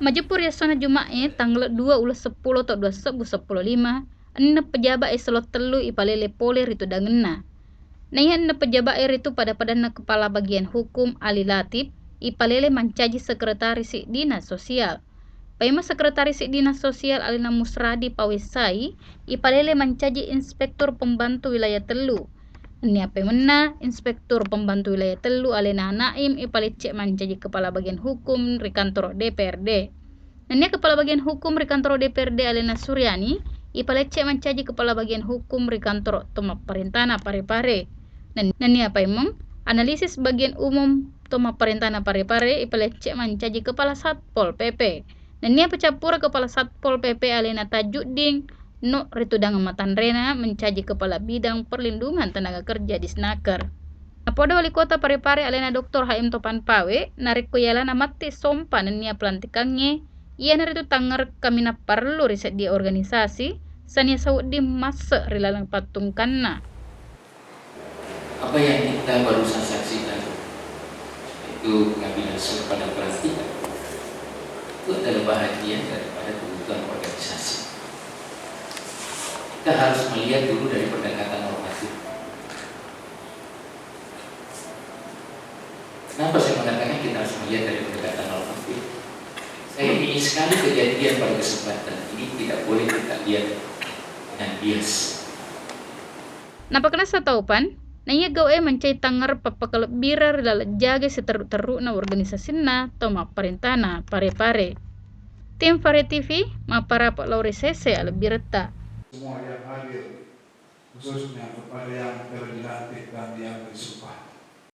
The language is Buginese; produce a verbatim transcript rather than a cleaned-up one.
Majeppu ri essona Juma'e, tanggala dua uleng seppulo taung dua sebbu seppulo lima, enneng pejabat eselon tellu ipalele pole ri tudangenna. Naiya enneng pejabat e ritu pada-padanna Kepala Bagian Hukum Ali Latif ipalele mancaji Sekretaris Dinas Sosial. Paimeng Sekretaris Dinas Sosial alena Musradi Pawessai ipalele mancaji Inspektur Pembantu Wilayah tellu. Nennia paimenna Inspektur Pembantu Wilayah tellu alena Naim ipalecce mancaji Kepala Bagian Hukum ri kantoro D P R D. Nennia Kepala Bagian Hukum ri kantoro D P R D alena Suryani ipalecce mancaji Kepala Bagian Hukum ri kantoro Tomapparentana Pare-Pare. Nen-, nennia paimeng analisis bagian umum Tomapparentana Pare-Pare ipalecce mancaji Kepala Satpol P P. Nennia pecappureng Kepala Satpol P P alena Tajuddin No ri tudang matanrena mencaji Kepala Bidang Perlindungan Tenaga Kerja Disnaker. Napoda Wali Kota Pare-Pare alena Doktor H M Topan Pawe, narekko yalana matti sompa nennia pelantikangnge, iyanaritu tangngerek kaminang parellu ri seddie organisasi, sania sawedding masse ri laleng pattungkanna. Apa yang kita barusan saksikan itu pengambilan sumpah dan pelantikan, itu adalah bahagian daripada kebutuhan organisasi. Kita harus melihat dulu dari pendekatan normatif. Kenapa saya mengatakan kita harus melihat dari pendekatan normatif? Saya ingin sekali kejadian pada kesempatan ini tidak boleh kita lihat dengan bias. Napakanessa Topan, naiya gau'e mancaji tangngerek pappakalebbireng ri laleng jagai siterru-terru'na organisasinna Tomapparentana Pare-Pare. Tim Fare T V, mapparapa lao ri sese alebbiretta. Semua yang hadir, khususnya kepada yang telah dilantik dan diambil sumpah.